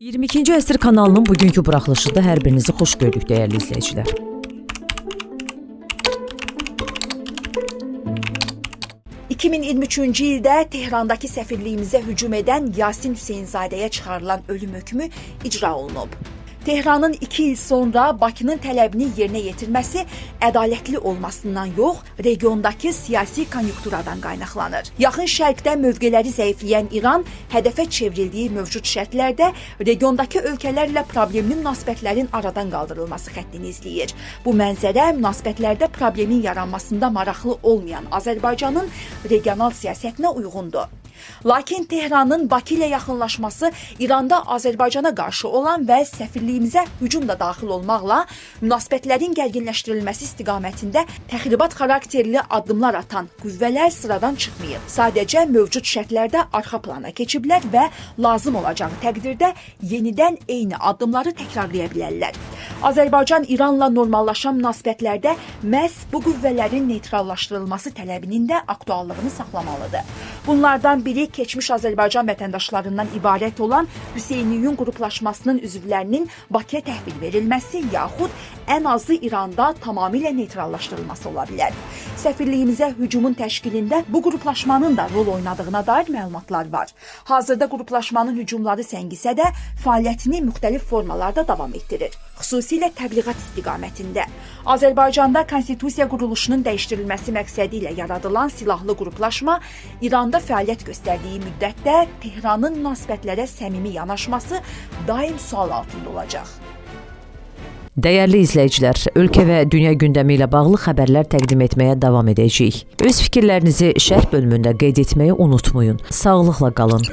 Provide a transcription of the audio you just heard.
22-ci əsr kanalının bugünkü buraxılışında hər birinizi xoş gördük dəyərli izləyicilər. 2023-cü ildə Tehrandakı səfirliyimizə hücum edən Yasin Hüseynzadəyə çıxarılan ölüm hökmü icra olunub. Tehranın 2 il sonra Bakının tələbini yerinə yetirməsi ədalətli olmasından yox, regiondakı siyasi konjunkturadan qaynaqlanır. Yaxın Şərqdə mövqeləri zəifləyən İran hədəfə çevrildiyi mövcud şərtlərdə regiondakı ölkələrlə problemli münasibətlərin aradan qaldırılması xəttini izləyir. Bu mənzərə münasibətlərdə problemin yaranmasında maraqlı olmayan Azərbaycanın regional siyasətinə uyğundur. Lakin Tehranın Bakı ilə yaxınlaşması İranda Azərbaycana qarşı olan və səfirliyimizə hücum da daxil olmaqla münasibətlərin gərginləşdirilməsi istiqamətində təxribat xarakterli addımlar atan qüvvələr sıradan çıxmayıb. Sadəcə mövcud şərtlərdə arxa plana keçiblər və lazım olacağı təqdirdə yenidən eyni addımları təkrarlaya bilərlər. Azərbaycan İranla normallaşan münasibətlərdə məhz bu qüvvələrin neytrallaşdırılması tələbinin də aktuallığını saxlamalıdır. Bunlardan biri keçmiş Azərbaycan vətəndaşlarından ibarət olan Hüseyniyun qruplaşmasının üzvlərinin Bakıya təhvil verilməsi yaxud ən azı İranda tamamilə neytrallaşdırılması ola bilər. Səfirliyimizə hücumun təşkilində bu qruplaşmanın da rol oynadığına dair məlumatlar var. Hazırda qruplaşmanın hücumları səngisə də fəaliyyətini müxtəlif formalarda davam etdirir. Xüsusilə təbliğat istiqamətində. Azərbaycanda konstitusiya quruluşunun dəyişdirilməsi məqsədi ilə yaradılan silahlı qruplaşma İranda fəaliyyət göstərdiyi müddətdə Tehranın münasibətlərə səmimi yanaşması daim sual altında olacaq. Dəyərli izləyicilər, ölkə və dünya gündəmi ilə bağlı xəbərlər təqdim etməyə davam edəcəyik. Öz fikirlərinizi şərh bölümündə qeyd etməyi unutmayın. Sağlıqla qalın.